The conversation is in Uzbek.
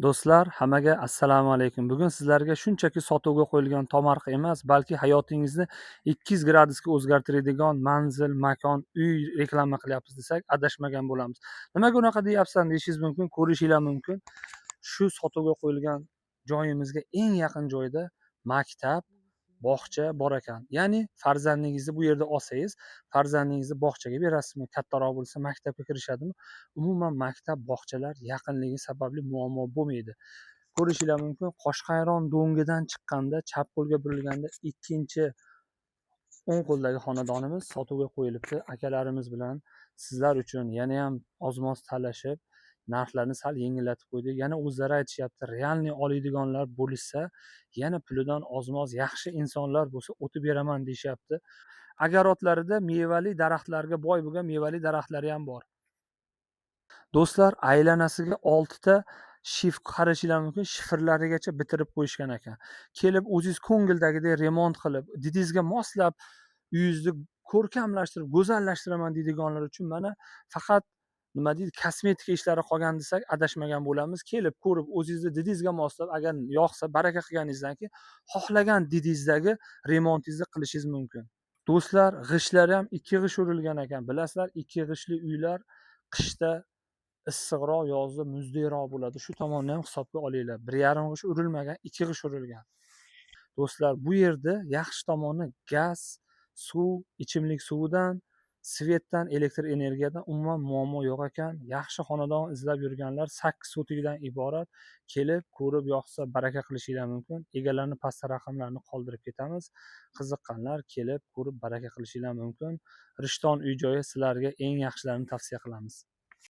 Do'stlar, hammaga assalomu alaykum. Bugun sizlarga shunchaki sotuvga qo'yilgan tomorqa emas, balki hayotingizni 200 gradusga o'zgartiradigan manzil, makon, uy reklama qilyapmiz desak, adashmagan bo'lamiz. Nimaga unaqa deyapsan deyishingiz mumkin, ko'rishinglar mumkin. Shu sotuvga qo'yilgan joyimizga eng yaqin joyda maktab, bog'cha bor ekan. Ya'ni farzandingizni bu yerda olsangiz, farzandingizni bog'chaga berasizmi, kattaroq bo'lsa maktabga kirishadimi? Umuman maktab, bog'chalar yaqinligi sababli muammo bo'lmaydi. Ko'rishinglar mumkin, Qoshqayron do'ngidan chiqqanda chap qo'lga burilganda ikkinchi o'ng qo'ldagi xonadonimiz sotuvga qo'yilibdi. Akalarimiz bilan sizlar uchun yana ham ozmoz talashib, narxlarni sal yengillatib qo'ydik. Yana o'zlari aytishyapti, реальный oladiganlar bo'lishsa, yana pulidan ozmoz yaxshi insonlar bo'lsa o'tib beraman deyishyapti. Огород larida mevali daraxtlarga boy bo'lgan mevali daraxtlari ham bor. Do'stlar, aylanasiga 6 ta shift qarashinglar mumkin, shifrlarigacha bitirib qo'yishgan ekan. Kelib o'zingiz ko'ngildagidek remont qilib, didingizga moslab uyingizni ko'rkamlashtirib, go'zallashtiraman deydiganlar uchun mana faqat nima deydi, kosmetika ishlari qolgan desak adashmagan bo'lamiz. Kelib ko'rib, o'zingizni didingizga moslab, agar yoqsa, baraka qilganingizdan keyin xohlagan didingizdagi remontingizni qilishingiz mumkin. Do'stlar, g'ishtlari ham 2 g'isht urilgan ekan. Bilasizlar, 2 g'ishtli uylar qishda issiqroq, yozda muzdekroq bo'ladi. Shu tomonni ham hisobga olinglar. 1,5 g'isht urilmagan, 2 g'isht urilgan. Do'stlar, bu yerda yaxshi tomoni gaz, suv, ichimlik suvidan, свет dan, elektr energiyadan umuman muammo yo'q ekan. Yaxshi xonadon izlab yurganlar 8 sotikdan iborat. Kelib, ko'rib, yoqsa baraka qilishinglar mumkin. Egalarini pastda raqamlarini qoldirib ketamiz. Qiziqqanlar kelib, ko'rib, baraka qilishinglar mumkin. Rishton uy joyi sizlarga eng yaxshilarini tavsiya qilamiz.